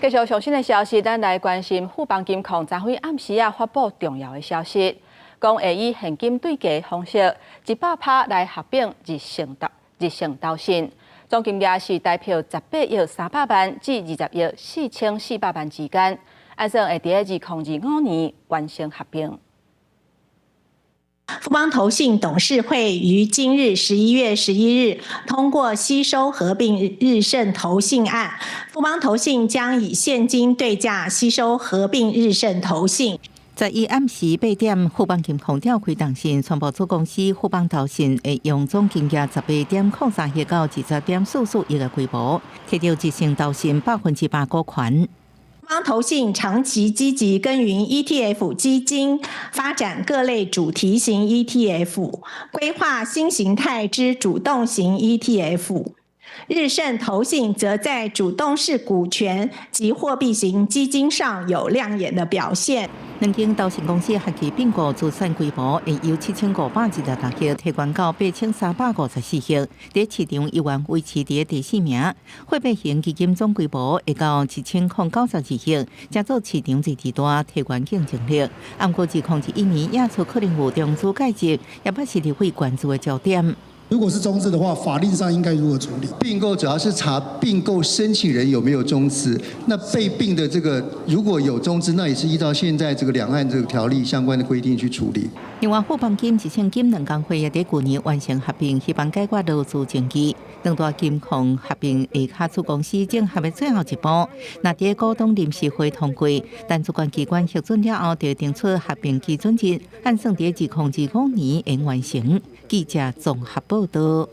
繼續上新的消息，咱來關心富邦金控昨昏暗時仔發布重要的消息，講會以現金對價方式100趴來合併日盛投信，總金額是台幣18億300萬至20億4400萬之間，按算會佇2025年完成合併。富邦投信董事會於今日11月11日通過吸收合併日盛投信案，富邦投信將以現金對價吸收合併日盛投信。11暗時8點，富邦金控召開董事，宣布子公司富邦投信會用總金額18.03億到20.44億的規模，提到日盛投信100%股權。富邦投信長期積極耕耘 ETF 基金，發展各類主題型 ETF，規劃新形態之主動型 ETF。日盛投信則在主動式股權及貨幣型基金上有亮眼的表現。兩間投信公司合計併購資產規模會由7526億提懸到8354億，佇市場依然維持佇第四名。貨幣型基金總規模會到1092億，成做市場第二大，提懸競爭力。毋過2021年亞出可能有中資介入，也捌是立委關注的焦點。如果是中資的話，法令上應該如何處理？併購主要是查併購申請人有沒有中資，那被併的這個如果有中資，那也是依照現在這個兩岸這個條例相關的規定去處理。另外，富邦金、日盛金兩工會也佇舊年完成合併，希望解決勞資爭議。兩大金控合併下跤子公司整合的最後一步，若佇股東臨時會通過，等主管機關核准了後，就定出合併基準日，按算佇2025年會完成。記者綜合報道。